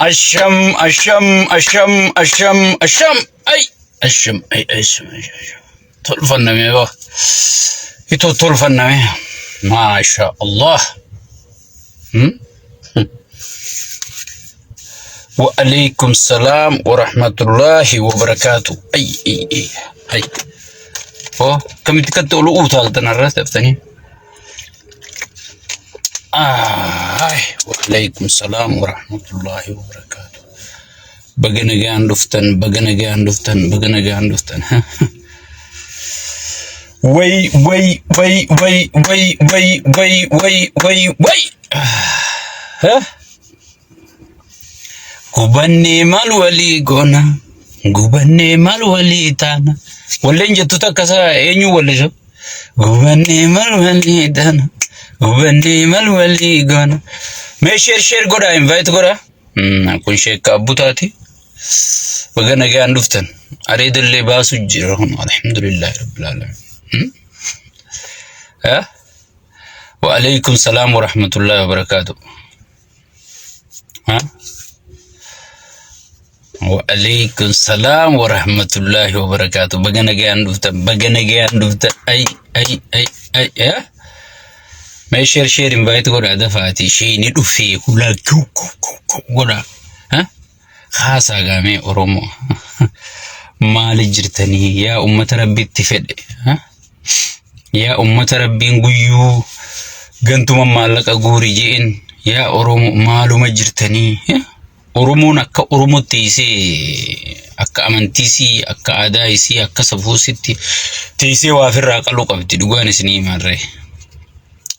Asham, asham, asham, asham, asham, ay, asham, ay, asham, asham. Tolfanname ba. Itoo tolfanname. Maasha Allah. Hmm? Wa alaikum salam wa rahmatullahi wa barakatuh. Ay, ay, ay, ay. Oh, kamitti katti olu utaaltan irra daftanii. Ay, wa alaikum salam wa rahmatullahi wa barakatuh. Baga nagaan dhuftan, baga nagaan dhuftan, baga nagaan dhuftan. Way, way, way, way, way, way, way, way, way, way. Huh? Gubannee maal walii goona? Gubannee maal walii taana? Walleen jettu takka isaa eenyu wallisu? Gubannee maal walii taana? Gubannee maal walii goona? Mee share share godhaa invite godhaa. Kun sheekka abbutaati. Baga nagaan dhuftan. Areedallee baasu jira kun alhamdulillahi rabbil alamin. Eh? Wa alaikum salaam wa rahmatullahi wa barakaatuh. Ha? Wa alaikum salaam wa rahmatullahi wa barakaatuh. Baga nagaan dhuftan, baga nagaan dhuftan. Ay, ay, ay, ay, eh? Mee share share invite godhaa dafaati. Isheen dhufee hulaa ku ku ku ku godhaa. Ha? Haasaa gaamee Oromoo. Maali jirtanii yaa ummata rabbitti fedhe. Ha? Yaa ummata rabbiin guyyuu gantuma maallaqa guuri je'en yaa Oromoo maaluma jirtanii. Oromoon akka Oromootti teessee akka amantiisii akka aadaa isii akka safuusitti teessee waa ofirraa qaluu qabdi dhugaan isinii himarree.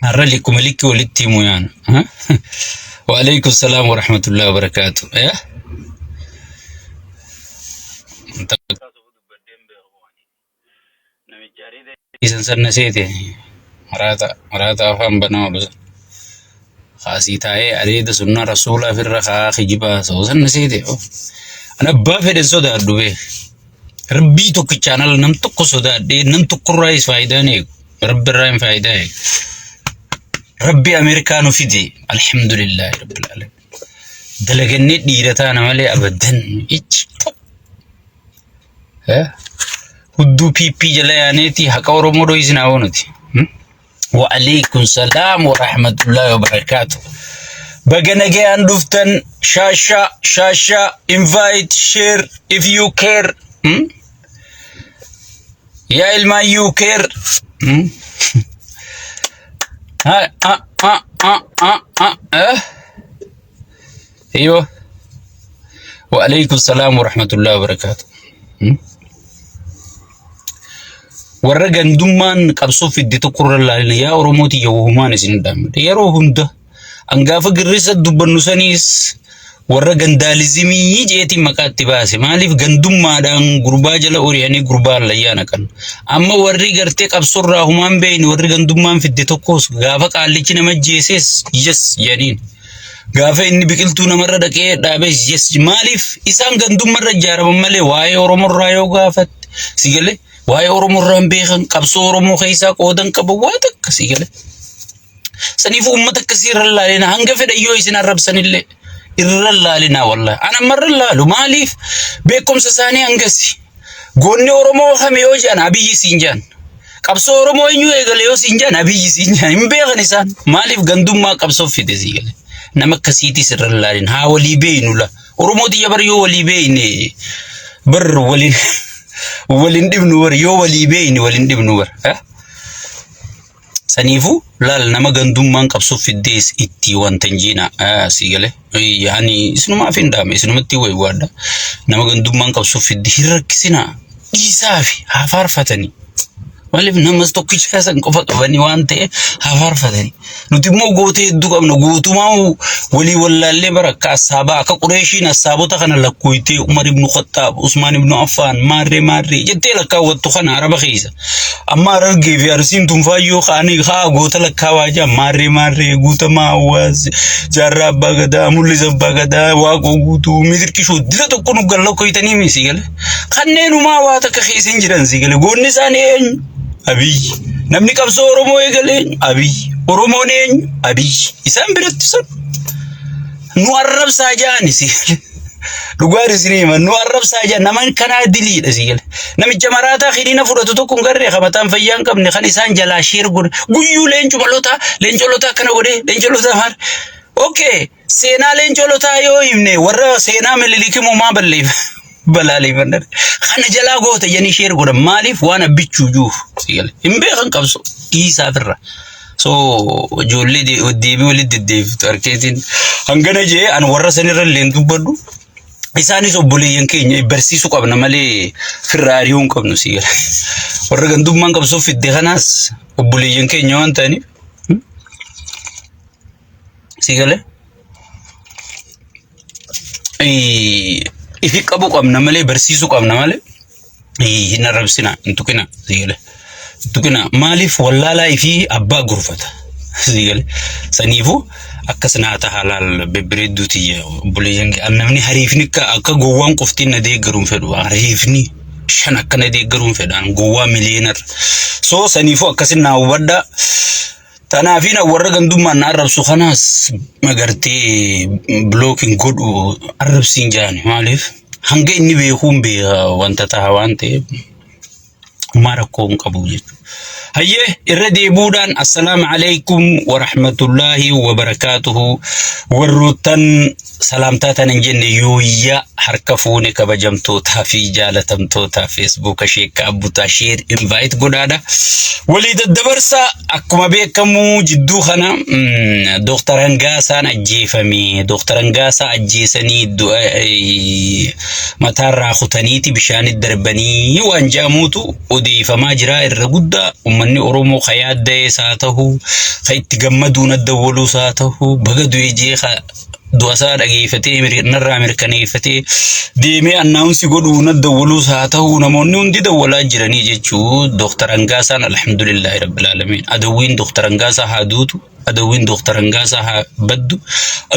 Har'a likkuma likki walitti himu yaana. Waalaikum salaam wa rahmatullahi wa barakaatu. Namicha ariida isan sanna seete maraata maraata afaan banaa oolu san. Kaasii taa'ee areeda sunnaa rasuulaa firra kaa kijibaa soo sanna seete. An abbaa fedhen sodaadhu bee. Rabbii tokkichaan ala nam tokko sodaadhee nam tokkorraayis faayidaan eegu. Rabbi irraa hin faayidaa eegu. Rabbi Ameerikaa nu fide alhamdulillahi rabbil alamin. Dalagannee dhiira taana malee abadan ichi. Hudduu PP jala yaaneeti haqa Oromoo dho'isinaa hoo nuti. Wa alaikum salaam wa rahmatullahi wa barakaatu. Baga nagayaan dhuftan shaashaa shaashaa invite share if you care. Hmm? Yaa ilmaan you care. Hmm? Ha, ah, ah, ah, ah, ah, eh? Iyo. Wa alaikum salaam wa rahmatullahi wa barakaatu. Warra gandummaan qabsoo fidde tokko irra laalina yaa Oromoo tiyya wahumaan isin dhaammadha. Yeroo hunda angaafa girrisa dubbannu saniis warra gandaalizimii jeetiin maqaa itti baase. Maaliif gandummaadhaan gurbaa jala ori'anii gurbaa hallayyaa naqan. Amma warri gartee qabsoorraa humaan beeyne warri gandummaan fidde tokkos gaafa qaallichi nama jeeses yes jedhaniin. Gaafa inni biqiltuu namarra dhaqee dhaabes yes maaliif isaan gandummarra ijaaraman malee waa'ee Oromorraa yoo gaafatte si galee waa'ee Oromorraa hin beekan qabsoo Oromoo keessaa qoodan qaban waa takka si galee. Saniifuu uummata akkasii irra laalina hanga fedhan yoo isin arrabsanillee irra laalina wallahi. Ana amma irra laalu maaliif beekumsa isaanii hangasi. Goonni Oromoo kami yoo jedhan Abiyyi siin jedhan. Qabsoo Oromoo eenyu eegale yoo siin jedhan Abiyyi siin jedhan. Hin beekan isaan. Maaliif gandummaa qabsoo fide sii gale. Nama akkasiitis irra hin laalin. Haa walii beeynu la. Oromoo tiyya bar yoo walii beeyne bar waliin waliin dhibnu bar yoo walii beeyne waliin dhibnu bar. Eh? Saniifuu laal nama gandummaan qabsoo fiddees itti wanta hin jiina sii galee yaani isinumaaf hin dhaame isinumatti waywaadha nama gandummaan qabsoo fidde hin rakkisinaa dhiisaafi haa faarfatanii maaliif namas tokkicha san qofa qabanii waan ta'eef haa faarfatanii nuti immoo gootee hedduu qabna gootumaa walii wallaallee bara akka assaabaa akka qureeshiin assaabota kana lakkooytee Umar ibnu Khattaab Usmaan ibnu Affaan maarree maarree jettee lakkaawwattu kana araba keessa Amma Harargee fi Arsiin tun faayyoo ka'anii haa goota lakkaawaa jiran maarree maarree guutamaa hawaas jaarraa abbaa gadaa mul'isa abbaa gadaa waaqoo guutuu midirqishuu dila tokko nu galla koytanii mi si gale kanneenumaa waa takka keessa hin jiran si gale goonni isaanii eenyu Abiyyi namni qabsoo Oromoo eegale eenyu Abiyyi Oromoon eenyu Abiyyi isaan biratti san. Nu arrabsaa ja'ani si gale. Dhugaan isin hima nu arrabsaa ja'an nama kanaa diliidha si gale. Namicha maraataa hidhina fudhatu tokko hin garree kan mataan fayyaa hin qabne kan isaan jalaa sheer godhe guyyuu leencuma lotaa leenco lotaa akkana godhe leenco lotaa maal. Okay seenaa leencoo lotaa yoo himne warra seenaa mililik himu maa balleef balaaleeffanna. Kana jalaa goota jedhanii sheer godhan maaliif waan abbichuu juuf si gale. Hin beekan qabso dhiisaaf irra. So ijoollee deebii walitti deddeebiftu harkeetiin hangana jee an warra sanirra illee hin dubbadhu. Isaanis obboleeyyan keenya barsiisuu qabna malee firra ari'uu hin qabnu si gala. Warra gandummaan qabsoo fidde kanaas obboleeyyan keenya waan ta'aniif si gale. Ifi qabuu qabna malee barsiisuu qabna malee hin arrabsina hin tuqina si gale. Hin tuqina maaliif wallaalaa fi abbaa gurfata si gale. Saniifuu akkas naa taha laal bebbereedduu tiyya obboleeyyan kee namni hariifni akka gowwaan qoftiin na deeggaru hin fedhu hariifni shan akka na deeggaru hin fedhaan gowwaa miliyeenarra. So saniifuu akkasin naa hubadhaa. Tanaafi na warra gandummaan na arrabsu kanaas magartee block hin godhu arrabsiin jaani maaliif hanga inni beekuun beeka wanta taha waan ta'eef homaa rakkoo hin qabu jechuudha. Hayyee irra deebuudhaan assalaamu alaikum wa rahmatullaahi wa barakaatuhu warroottan salaamtaa tana hin jenne yooyyaa harka fuune kabajamtootaa fi jaalatamtoota feesbuuka sheekka abbutaa sheer invite godhaadha. Walii daddabarsaa akkuma beekamu jidduu kana Dooktar Hangaasaan ajjeefame. Dooktar Hangaasaa ajjeesanii mataarraa kutaniiti bishaanitti darbanii waan jedhamuutu odeeffamaa jira irra guddaa uummanni Oromoo ka yaadda'ees haa ta'u ka itti gammaduun adda waluus haa ta'u baga du'e jee ka du'a isaa dhageeffatee narraa mirkaneeffatee deemee annaawunsi godhuu na dawwaluus haa ta'u namoonni hundi dawwalaa jiranii jechuu Dooktar Hangaasaan alhamdulillaahi rabbil aalamiin adawwiin Dooktar Hangaasaa haa duutu adawwiin Dooktar Hangaasaa haa baddu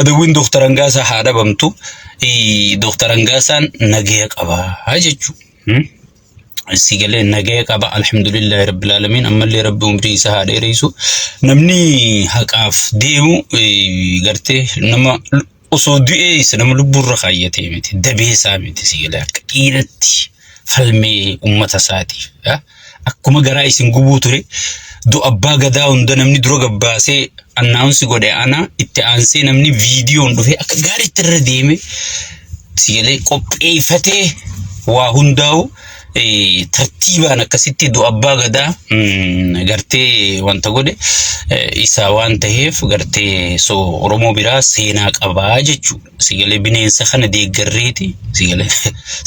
adawwiin Dooktar Hangaasaa haa dhabamtu Dooktar Hangaasaan nagaya qaba jechuu. Si galee nagaya qaba alhamdulillahi rabbil aalamiin ammallee rabbi umrii isaa haa dheeressu namni haqaaf deemu gartee nama osoo du'ee isa nama lubbuurra kaayyatee miti dabee isaa miti si galee akka dhiiratti falmee ummata isaatiif akkuma garaa isin gubuu ture du'a abbaa gadaa hunda namni dura gabbaasee annaawunsi godhe ana itti aansee namni viidiyoon dhufee akka gaariitti irra deeme si galee qopheeffatee waa hundaa'u tartiibaan akkasitti du'a abbaa gadaa gartee wanta godhe isa waan ta'eef gartee so Oromoo biraa seenaa qabaa jechuudha. Si galee bineensa kana deeggarreeti si galee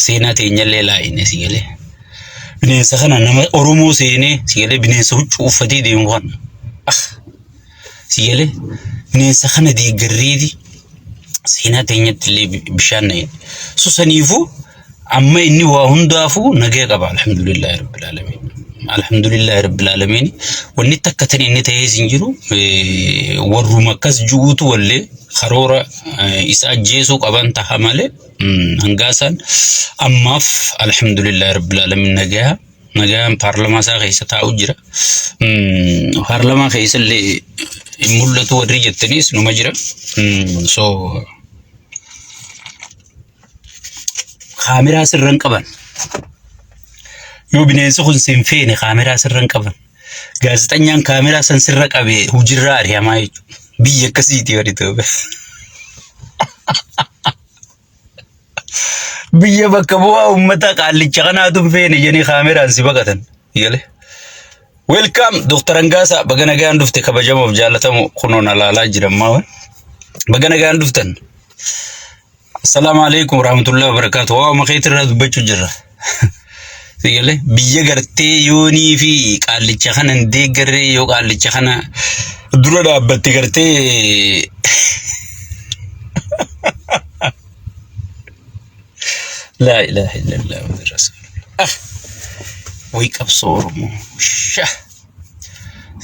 seenaa teenyallee laayine si galee. Bineensa kana nama Oromoo seenee si galee bineensa huccuu uffatee deemu kana. Ah Si galee bineensa kana deeggarreeti seenaa teenyatti illee bishaan na'e. So saniifuu amma inni waa hundaafuu nagaya qaba alhamdulillahi rabbil aalamiin. Alhamdulillahi rabbil aalamiin wanni takka tan inni ta'ees hin jiru warruma akkas ju'uutu wallee karoora isa ajjeesuu qaban taha malee hangaasaan ammaaf alhamdulillahi rabbil aalamiin nagaya. Nagaan paarlamaa isaa keessa taa'u jira. Paarlamaa keessa illee hin mul'atu warri jettaniis numa jira. So kaameraa sirra hin qaban. Yoo bineensi kun si hin feene kaameraa sirra hin qaban. Gaazexanyaan kaameraa san sirra qabe hojiirraa ari'amaa jechuudha. Biyya akkasiiti warri Itoophiyaa. Biyya bakka bu'aa uummata qaallicha kanaatu hin feene jedhanii kaameraan si baqatan. Gale. Welcome Dr. Angaasaa baga nagaan dhufte kabajamoof jaalatamu kunoon alaalaa jiran maa baga nagaan dhuftan. Assalaamu alaikum warahmatullahi wabarakatuh. Waa makeetii irraa dubbachuu jirra. Sigale biyya gartee yoonii fi qaallicha kana hin deeggarree yoo qaallicha kana dura dhaabbatte gartee laa ilaaha illallah Muhammad rasuulullah. Ah, way qabsoo Oromoo. Sha.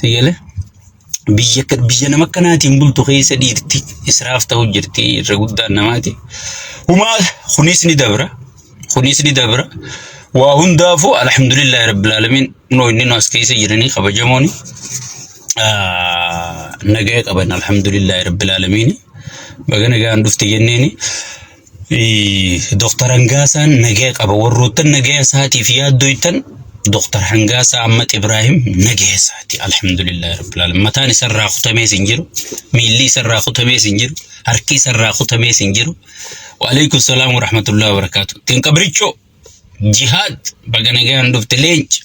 Sigale biyya biyya nama akkanaatiin bultu keessa dhiirti israaf ta'u jirti irra guddaan namaati. Humaa kunis ni dabra. Kunis ni dabra. Waa hundaafuu alhamdulillahi rabbil aalamiin noo inni nu as keessa jiranii kabajamooni nagaya qaban alhamdulillahi rabbil aalamiin. Baga nagaan dhufte jenneeni. Dooktar Hangaasaan nagaya qaba. Warroottan nagaya isaatiif yaaddoytan Dooktar Hangaasaa Ahmad Ibraahim nagaya isaati. Alhamdulillahi Rabbil Aalamiin. Mataan isarraa kutamees hin jiru. Miilli isarraa kutamees hin jiru. Harki isarraa kutamees hin jiru. Waalaikum salaam wa rahmatullahi wa barakaatu. Tinqabrichoo jihaad baga nagaan dhufte leenca.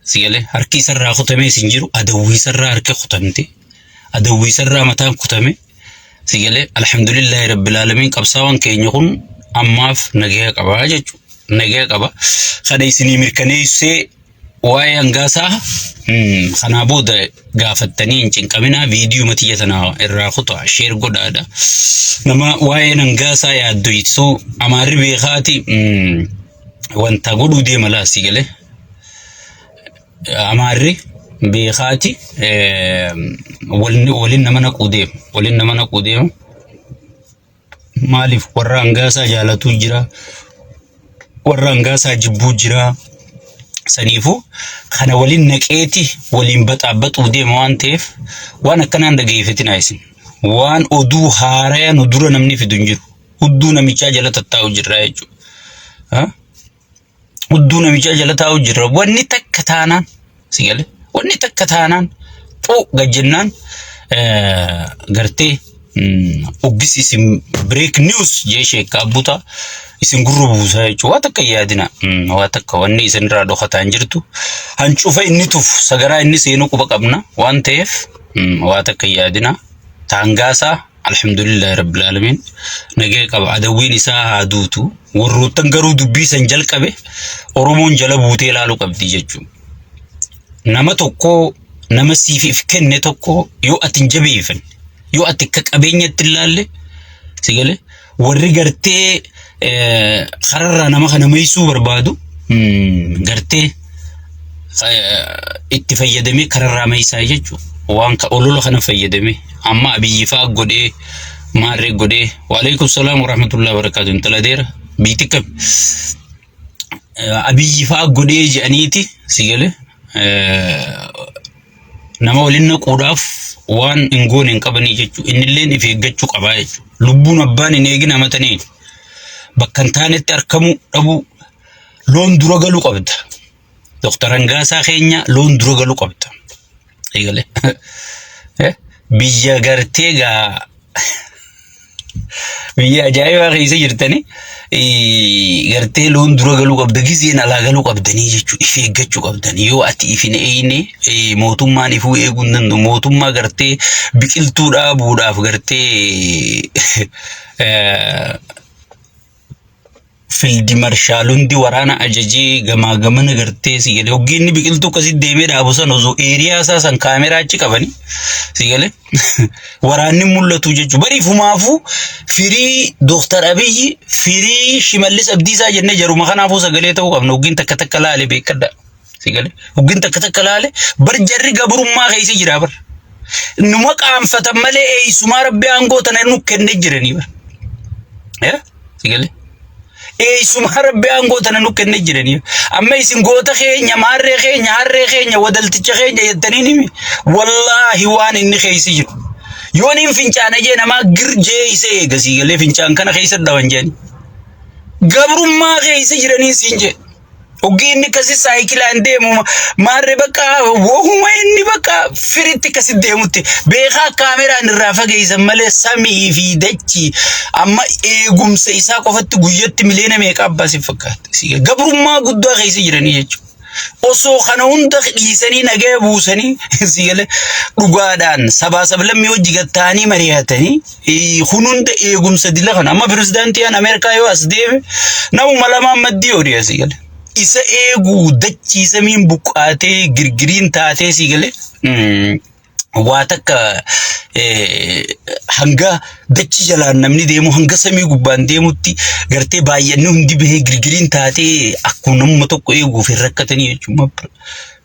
Sigalee harki isarraa kutamees hin jiru. Adawwii isarraa harki kutamte. Adawwii isarraa mataan kutame. Sigalee alhamdulillahi rabbil aalamiin qabsaawaan keenya kun ammaaf nagaya qabaa jechuudha. Nagaya qaba. Kana isinii mirkaneessee waa'ee hangaasaa kanaa booda gaafattanii hin cinqaminaa viidiyoo matiyya tana irraa kutaa sheer godhaadha. Nama waa'een hangaasaa yaaddoysu amaarri beekaati wanta godhuu deema laa sigalee. Amaarri beekaati waliin nama naquu deema. Waliin nama naquu deema. Maaliif warra hangaasaa jaalatuu jira. Warra hangaasaa jibbuu jira. Saniifuu kana waliin naqeeti waliin baxaabbaxuu deema waan ta'eef waan akkanaan dhageeffatinaa isin. Waan oduu haaraya nu dura namni fidu hin jiru. Hudduu namichaa jala tattaa'u jirra jechuudha. Hudduu namichaa jala taa'u jirra. Wanni takka taanaan si gale wanni takka taanaan xuu gad jennaan gartee uggis isin break news jee sheekka abbuta isin gurra buusaa jechuudha. Waa takka hin yaadina. Waa takka wanni isin irraa dhokataa hin jirtu. Hancufa inni tufu sagaraa inni seenu quba qabna waan ta'eef waa takka hin yaadina. Taangaasaa Alhamdulillahi Rabbil Aalamiin nagaya qaba. Adawwiin isaa haa duutu. Warroottan garuu dubbii san jalqabe Oromoon jala buutee ilaaluu qabdi jechuudha. Nama tokko nama siif if kenne tokko yoo ati hin jabeeffanne yoo ati akka qabeenyatti hin laalle si galee warri gartee kararraa nama kana maysuu barbaadu gartee itti fayyadamee kararraa maysaa jechuudha. Waan olola kana fayyadamee amma Abiyyi fa'aa godhee maarree godhee waalaikum salaam warahmatullahi wabarakaatu intala deera biitti kam Abiyyi fa'aa godhee jedhaniiti si galee nama waliin naquudhaaf waan hin goone hin qabanii jechuudha. Innilleen if eeggachuu qabaa jechuudha. Lubbuun abbaan hin eegin hamataniin bakka hin taanetti arkamuu dhabuu loon dura galuu qabda. Dooktar Hangaasaa keenya loon dura galuu qabda. Eegale. Biyya gartee gaa biyya ajaa'ibaa keessa jirtanii gartee loon dura galuu qabda gizeen alaa galuu qabdanii jechuudha. If eeggachuu qabdanii yoo ati if hin eegne mootummaan ifuu eeguu hin danda'u. Mootummaa gartee biqiltuu dhaabuudhaaf gartee Fildi Marshaal hundi waraana ajajee gamaa gamana gartee si galee hoggii inni biqiltuu akkasitti deemee dhaabu san osoo eeriyaa isaa san kaameraa achi qabanii si galee waraanni mul'atu jechuudha. Bariifumaafuu firii Dooktar Abiyyi firii Shimallis Abdiisaa jennee jaruma kanaafuu sagalee ta'uu qabna hoggiin takka takka laale beekadha. Si galee hoggiin takka takka laale bar jarri gabrummaa keessa jira bar. Numa qaanfatan malee eessumaa rabbi aangoo tana nu kennee jiranii bar. Si galee? Eessumaa rabbi aangoo tana nu kennee jiranii. Amma isin goota keenya, maarree keenya, harree keenya, wadalticha keenya jettanii nimi. Wallaahi waan inni keessa jiru. Yoon hin fincaana jee namaa gir jee isa eega si galee fincaan kana keessa dhawan jedhani. Gabrummaa keessa jiranii siin jee. Hoggii inni akkasi saayikilaan deemu maarree bakka wahuma inni bakka firitti akkasi deemutti beekaa kaameraan irraa fageessan malee samii fi dachii amma eegumsa isaa qofatti guyyatti miliyoona meeqa abbaa si fakkaata. Gabrummaa guddaa keessa jiranii jechuudha. Osoo kana hunda dhiisanii nagaya buusanii si galee dhugaadhaan sabaa sablammii hojii gatta'anii mari'atanii Kun hunda eegumsa dila kana. Amma pirezidaantiin Ameerikaa yoo as deeme namuma lamaan maddii horii asii gale. Isa eeguu dachii samiin buqqaatee girgiriin taatee sii gale. Waa takka hanga dachii jalaan namni deemu hanga samii gubbaan deemutti gartee baay'anni hundi bahee girgiriin taatee akkuma namuma tokko eeguuf hin rakkatanii jechuudha.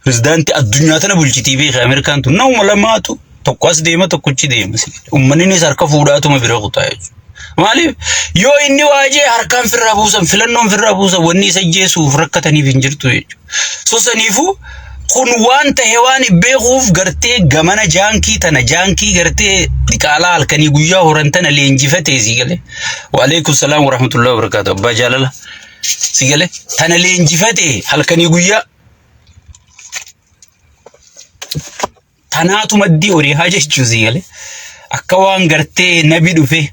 Pirezidaantii addunyaa tana bulchitii beeka Ameerikaan tun namuma lamaatu tokko as deema tokko achi deema. Uummanninis harka fuudhaatuma bira kutaa jechuudha. Maaliif yoo inni waajee harkaan firraa buusan filannoon firraa buusan wanni isa jeesuuf rakkataniif hin jirtu jechuudha. So saniifuu kun waan tahe waan hin beekuuf gartee gamana jaankii tana jaankii gartee Diqaalaa halkanii guyyaa horan tana leenjifatee si galee. Waalaikum salaam warahmatullahi wabarakatuh. Abbaa jaalala si galee tana leenjifatee halkanii guyyaa tanaatu maddii horii haa jechuu si galee. Akka waan gartee nabi dhufee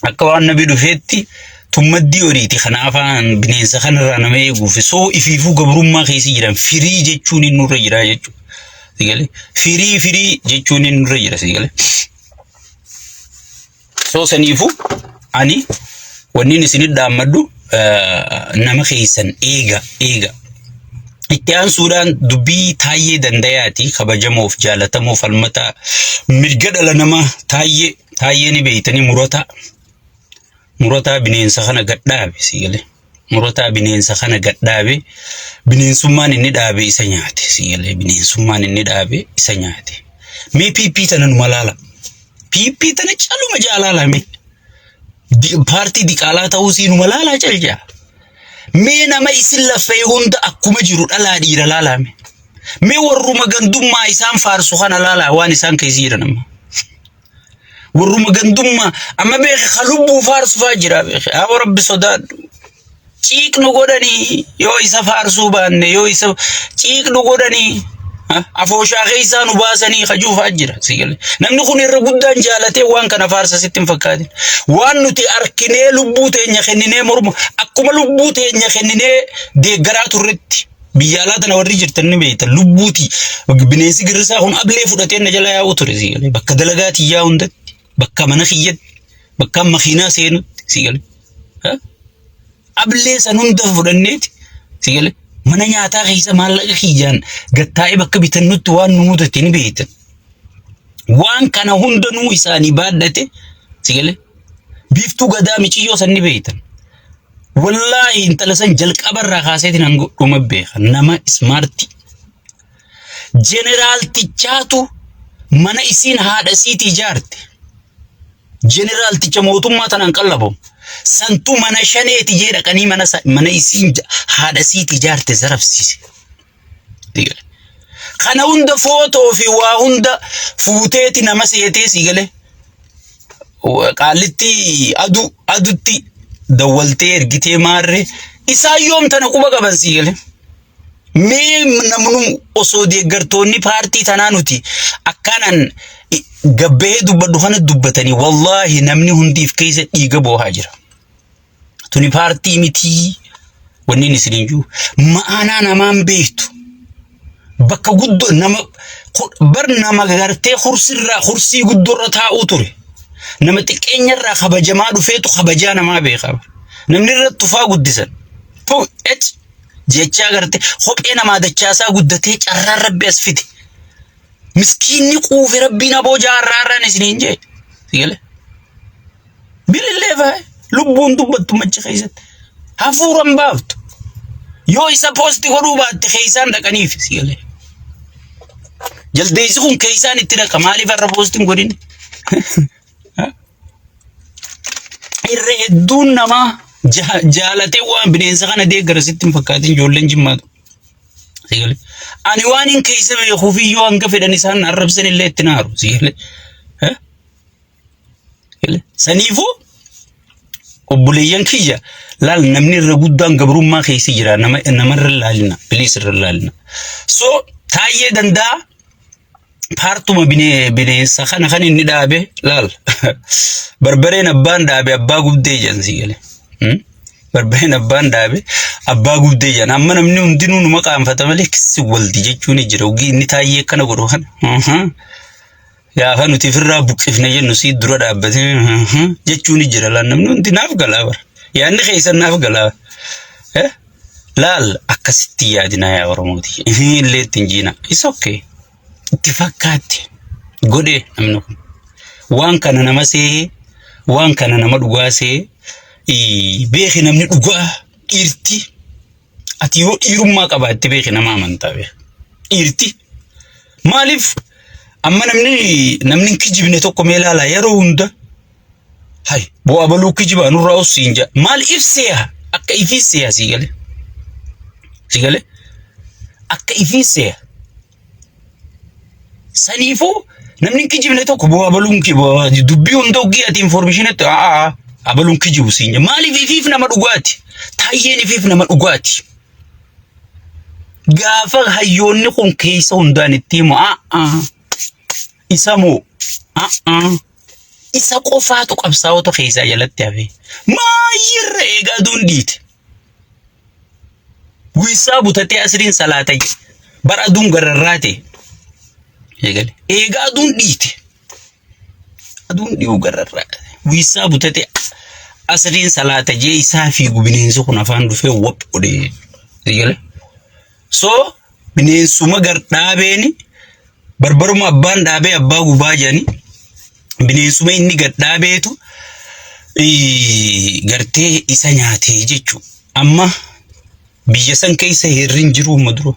akka waan nabi dhufeetti tun maddii horiiti kanaafaan bineensa kanarraa nama eeguuf soo ifiifuu gabrummaa keessa jiran firii jechuun inni nurra jira jechuudha. Si galee firii firii jechuun inni nurra jira si galee. Soo saniifuu ani wanni isinit dhaammadhu nama keessan eega eega. Itti aansuudhaan dubbii Taayyee Dandayaati kabajamoof jaalatamoo falmataa mirga dhala namaa Taayyee Taayyee ni beeytanii murataa murataa bineensa kana gad dhaabe si galee murataa bineensa kana gad dhaabe bineensummaan inni dhaabe isa nyaate si galee bineensummaan inni dhaabe isa nyaate mee PP tana numa laala PP tana caluma jaalala mee paartii diqaalaa ta'uu sii numa laalaa cal jaa mee nama isin laffee hunda akkuma jiru dhalaa dhiira laalaa mee mee warruma gandummaa isaan faarsu kana laalaa waan isaan keessa jiran amma. Warruma gandummaa amma beeki ka lubbuu faarsu faa jira beeki. Haa rabbi sodaadhu. Ciiqnu godhanii yoo isa faarsuu baanne yoo isa ciiqnu godhanii afooshaa keessaa nu baasanii kajuu faa jira. Si galee. Namni kun irra guddaan jaalatee waan kana faarsa sitti hin fakkaatin. Waan nuti arkinee lubbuu teenya kenninee morma akkuma lubbuu teenya kenninee deeggaraa turretti. Biyya alaa tana warri jirtan ni beektan lubbuuti. Bineensi girrisaa kun ablee fudhatee na jala yaa'u ture si galee. Bakka dalagaa tiyyaa hundatti, bakka mana kiyyatti, bakka makiinaa seenutti si galee. Ablee san hunda fudhanneeti si galee. Mana nyaataa keessa maallaqa kiyyaan gattaa'ee bakka bitannutti waan nu mudate ni beektan. Waan kana hundanuu isaanii baadhate si galee. Biiftuu gadaa miciyyoo san ni beektan. Wallaahi intala san jalqaba irraa kaaseetiin hanga dhuma beeka. Nama ismaartii. Jeneraaltichaatu mana isiin haadha isiitii ijaarte. Jeneraalticha mootummaa tanaan qallabamu. Santu mana shaneeti jee dhaqanii mana mana isiin haadha isiitii ijaarte zarafsiise. Kana hunda footoo fi waa hunda fuuteeti nama seetee sii galee. Qaallitti adu adutti dawwaltee ergitee maarree isaan yoom tana quba qaban sii galee. Mee namnu osoo deeggartoonni paartii tanaa nuti akkanaan gabbahee dubbadhu kana dubbatanii wallaahi namni hundiif keessa dhiiga boohaa jira. Tuni paartii mitii wanni isin hin jiru. Ma'aanaa namaan beektu. Bakka guddoo nama bar nama gartee kursirraa kursii guddoorra taa'uu ture. Nama xiqqeenyarraa kabajamaa dhufeetu kabajaa namaa beeka. Namni irra tufaa guddisan. Pu ec jechaa gartee kophee namaa dachaasaa guddatee carraan rabbi as fide. Miskiinni quufe rabbiin aboo jaarraa irraan isiniin jee. Sigale. Bilillee faaya. Lubbuun dubbattu machi keessatti. Hafuuran baaftu. Yoo isa poosti godhuu baatte keessaan dhaqaniif sigale. Jaldeessi kun keessaan itti dhaqa maaliif har'a poostiin godhin? Irra hedduun namaa jaalatee waan bineensa kana deeggara sitti hin fakkaatin ijoolleen jimmaatu. Sigale. Ani waan hin keessa beekuuf iyyuu hanga fedhan isaan arrabsan illee itti naaru. Sigale. Saniifuu obboleeyyan kiyya laal namni irra guddaan gabrummaa keessa jira nama namarra laalina please irra laalina. So taayyee danda'a paartuma bineensa kana kan inni dhaabe laal barbareen abbaan dhaabe abbaa gubdee jedhan si gale. Barbareen abbaan dhaabe abbaa gubdee jedhan amma namni hundinuu numa qaanfata malee kissi waldi jechuun jira ogii inni taayyee akkana godhu kana. Gaafa nuti ofirraa buqqifne jennu sii dura dhaabbatee jechuun jira laal namni hundi naaf galaa bara. Yaadni keessan naaf galaa. Laal akkasitti yaadinaa yaa Oromooti. Illee ittiin jiina. It's okay. Itti fakkaatti. Godhee namni kun. Waan kana nama seehee waan kana nama dhugaa seehee beeki namni dhugaa dhiirti Ati yoo dhiirummaa qabaatte beeki nama amantaa beeki. Dhiirti. Maaliif amma namni namni hin kijibne tokko mee ilaalaa yeroo hunda hay bu'aa baluu kijibaa nurraa ussiin jedha. Maal ibseeha akka ifii seeha sii galee. Sii galee akka ifii seeha. Saniifuu namni hin kijibne tokko bu'aa abaluun dubbii hunda oggii ati information a'aa abaluun kijibu siin jedha. Maaliif ifiif nama dhugaati? Taayyeen ifiif nama dhugaati. Gaafa hayyoonni kun keessa hundaan itti himu a'aa isa moo a'aa isa qofaatu qabsaa'ota keessaa jalatti hafe. Maayyirra eegaa aduun dhiite. Wiissaa butatee asriin salaata jedhe. Bara aduun gararraa ta'e. Eegale. Eegaa aduun dhiite. Aduun dhi'uu gararraa. Wiissaa butatee asriin salaata jee isaa fiigu bineensi kun afaan dhufee wap godhee. Eegale. So bineensuma gar dhaabeeni barbaruma abbaan dhaabee abbaa gubaa jedhani bineensuma inni gad dhaabeetu gartee isa nyaatee jechuudha. Amma biyya san keessa heerri hin jiru amma dura.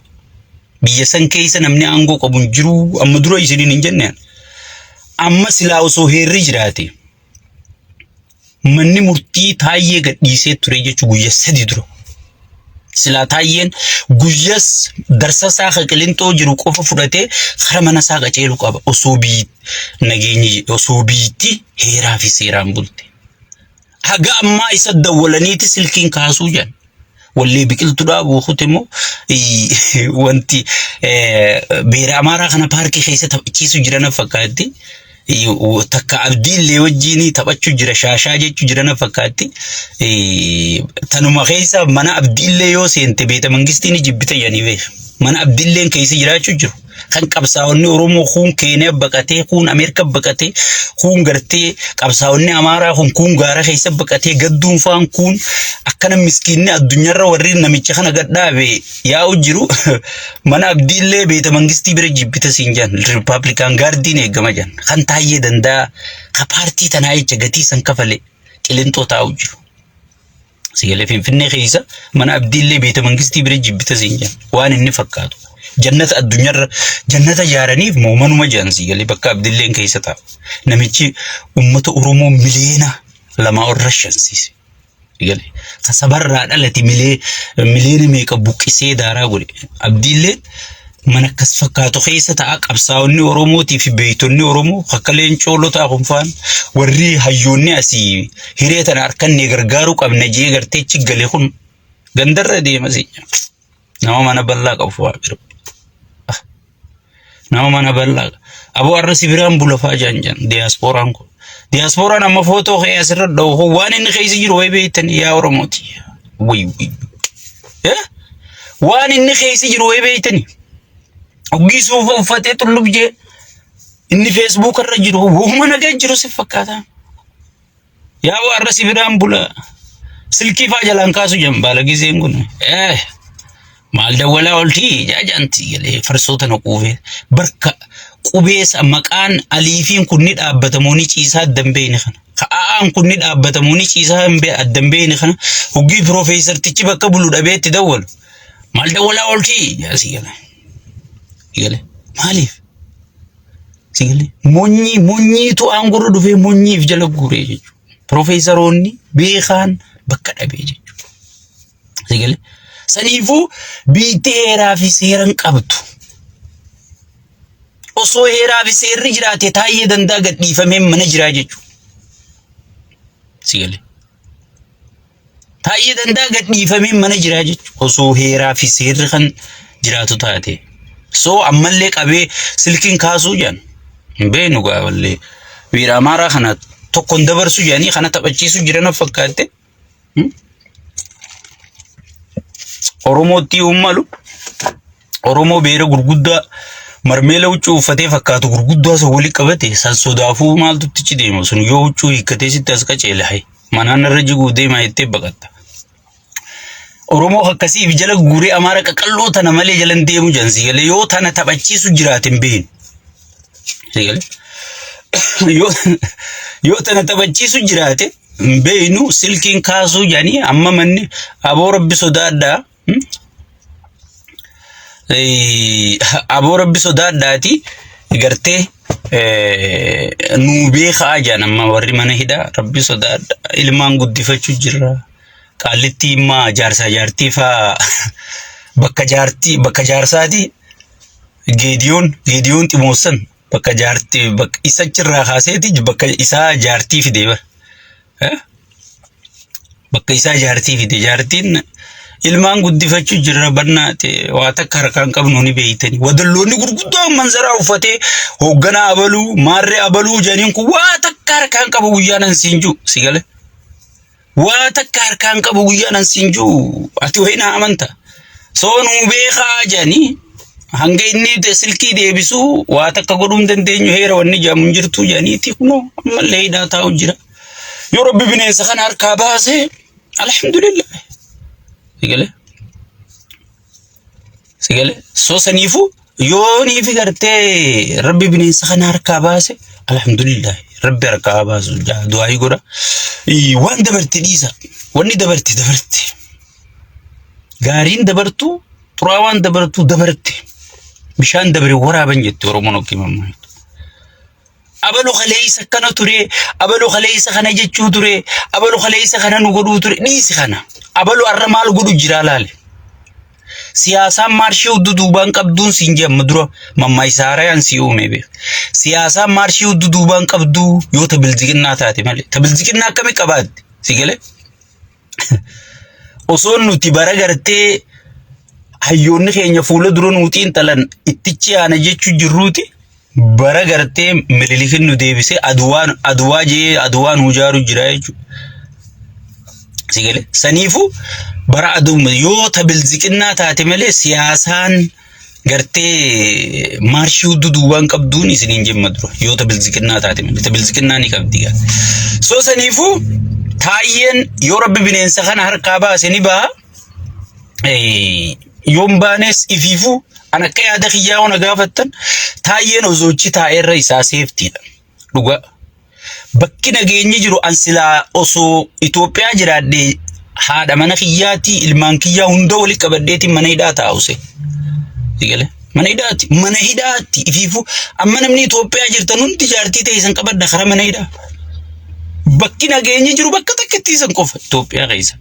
Biyya san keessa namni aangoo qabu hin jiru amma dura isiniin hin jenne. Amma silaa osoo heerri jiraate Manni murtii Taayyee gadhiisee ture jechuun guyya sadi dura. Silaa Taayyeen guyyas darsa isaa kan Qilinxoo jiru qofa fudhatee kara mana isaa qaceeluu qaba. Osoo biyyi nageenyi osoo biyyatti heeraa fi seeraan bulte. Haga ammaa isa dawwalaniiti silkiin kaasuu jedhan. Wallee biqiltuu dhaabuu kute immoo wanti beera amaaraa kana paarkii keessa taphachiisu jiran fakkaatti. Takka abdiillee wajjin taphachuu jira shaashaa jechuu jiran fakkaatti. Tanuma keessa mana abdiillee yoo seente beeta mangistiin jibbita jedhanii beeku. Mana abdiilleen keessa jiraachuu jiru. Kan qabsaa'onni Oromoo kuun Keeniyaa baqatee, kuun Ameerikaa baqatee, kuun gartee qabsaa'onni Amaaraa kun kuun gaara keessa baqatee gadduun faan kuun akkana miskiinni addunyaarra warri namicha kana gad dhaabe yaa'u jiru mana abdiillee beeta mangistii bira jibbita siin jedhan rippaabilikaan gaardiin eegama jedhan kan taayyee danda'a ka paartii tanaa jecha gatii san kafale qilinxoo taa'u jiru. Sigalee Finfinnee keessa mana abdiillee beeta mangistii bira jibbita siin jedhan waan inni fakkaatu. Jannata addunyaarra jannata ijaaraniif moo manuma jedhan sigalee bakka abdiilleen keessa taa'u. Namichi uummata Oromoo miliyoona 2 ol rashansiise. Sigalee ka sabarraa dhalate miliyoona meeqa buqqisee daaraa godhe. Abdiilleen mana akkas fakkaatu keessa ta'a qabsaa'onni Oromootii fi beektonni Oromoo akka Leencoo Lotaa kun faan warri hayyoonni asii hiree tana harkannee gargaaruu qabna jee gartee achi gale kun gandarra deema si nama mana bal'aa qabu waa bira nama mana bal'aa aboo har'a si biraan bula faa jaan jaan diyaaspooraan kun diyaaspooraan amma footoo kee asirra dha'u kun waan inni keessa jiru wayi beektan yaa Oromooti wayi wayi waan inni keessa jiru wayi beektani oggii suufa uffatee xullub jee inni feesbuuk irra jiru wahuma nagaa jiru si fakkaata. Yaa warra si biraan bula silkii faa jalaan kaasu jan baala giseen kun eh maal dawwalaa oltii jaajanti galee farsoo tana quufee barka qubeessa maqaan aliifiin kun ni dhaabbatamoo ni ciisaa addan beeyne kana. Ka'aan kun ni dhaabbatamoo ni ciisaa hin bee addan beeyne kana hoggii piroofeesartichi bakka bulu dhabee itti dawwalu maal dawwalaa oltii jaasii gale. Gale maaliif? Sigale monyii monyiitu aangorra dhufee monyiif jala guuree jechuudha. Piroofeesaroonni beekaan bakka dhabee jechuudha. Sigale saniifuu biitti heeraa fi seera hin qabdu. Osoo heeraa fi seerri jiraate taayyee danda'a gadhiifamee mana jiraa jechuudha. Sigale. Taayyee danda'a gadhiifamee mana jiraa jechuudha. Osoo heeraa fi seerri kan jiraatu taate. So ammallee qabee silkiin kaasuu jedhan. Hin beeknu gaa wallee. Biira Amaaraa kana tokkoon dabarsu jedhanii kana taphachiisu jiran fakkaatte. Oromootti uummalu. Oromoo beera gurguddaa marmeela huccuu uffatee fakkaatu gurguddaa san wali qabate san sodaafuu maaltu itti deema sun yoo huccuu hiikkatee sitti as qaceele hayi manaan irra jiguu deema jettee baqatta. Oromoo akkasiif jala guuree Amaara qaqalloo tana malee jala hin deemu jedhan si galee yoo tana taphachiisu jiraate hin beeknu. Si galee yoo tana taphachiisu jiraate hin beeknu silkiin kaasuu jedhanii amma manni aboo rabbi sodaadhaa. Aboo rabbi sodaadhaati gartee nuu beekaa jedhan amma warri mana hidhaa rabbi sodaadha ilmaan guddifachuu jirra qaallittii immaa jaarsaa jaartii faa bakka jaartii bakka jaarsaati geediyoon geediyoon ximoossan Bakka jaartii bakka isa achirraa kaaseeti bakka isaa jaartii fide bara. Eh? Bakka isaa jaartii fide jaartiin ilmaan guddifachuu jirra bannaa ta'e waa takka harkaan qabnu ni beeytani. Wadalloonni gurguddoo manzaraa uffatee hoogganaa abaluu maarree abaluu jedhaniin kun waa takka harkaan qabu guyyaan an siin jiru si gale. Waa takka harkaan qabu guyyaan an siin jiru ati wayii na amanta. Soo nuu beekaa jedhanii hanga inni silkii deebisuu waa takka godhuu hin dandeenyu heera wanni jedhamu hin jirtu jedhaniiti kunoo ammallee hidhaa taa'u jira. Yoo Rabbi bineensa kana harkaa baase alhamdulillah. Sigale? Sigale? Soo saniifuu yoo niifi gartee Rabbi bineensa kana harkaa baase alhamdulillah Rabbi harkaa baasu du'aayii godha. Waan dabarte dhiisa. Wanni dabarte dabarte. Gaariin dabartu xuraawaan dabartu dabarte. Bishaan dabre waraaban jette Oromoon okkii mammaa. Abalu kaleessa akkana ture, abalu kaleessa kana jechuu ture, abalu kaleessa kana nu godhuu ture, dhiisi kana. Abalu har'a maal godhu jira laale. Siyaasaan maarshii hudduu duubaan qabduun siin jedhama dura mammaaksa haarayaan si uume beek. Siyaasaan maarshii hudduu duubaan qabduu yoo ta bilziqinnaa taate malee. Ta bilziqinnaa akkamii qabaatti? Si galee? Osoo nuti bara gartee hayyoonni keenya fuula dura nuu xiinxalan ittichi aana jechuu jirruuti bara gartee Minilikin nu deebisee aduwaan aduwaa jee aduwaa nuu jaaru jira jechuudha. Si galee saniifuu bara aduu yoo ta bilziqinnaa taate malee siyaasaan gartee maarshii hudduu duubaan qabduun isiniin jemma dura yoo ta bilziqinnaa taate malee ta bilziqinnaa ni qabdi gaa. So saniifuu taayyeen yoo rabbi bineensa kana harkaa baase ni baha. Yoon baanes ifiifuu an akka yaada kiyyaa ona gaafattan taayyeen osoochi taa'eerra isaa seeftiidha. Dhugaa. Bakki nageenyi jiru an silaa osoo Itoophiyaa jiraadhe haadha mana kiyyaatii ilmaan kiyyaa hunda walitti qabadheetiin mana hidhaa taa'use. Sigale mana hidhaati mana hidhaatti ifiifuu amma namni Itoophiyaa jirtan hundi jaartii ta'e isan qabadha karaa mana hidhaa. Bakki nageenyi jiru bakka takka itti isan qofa Itoophiyaa keessa.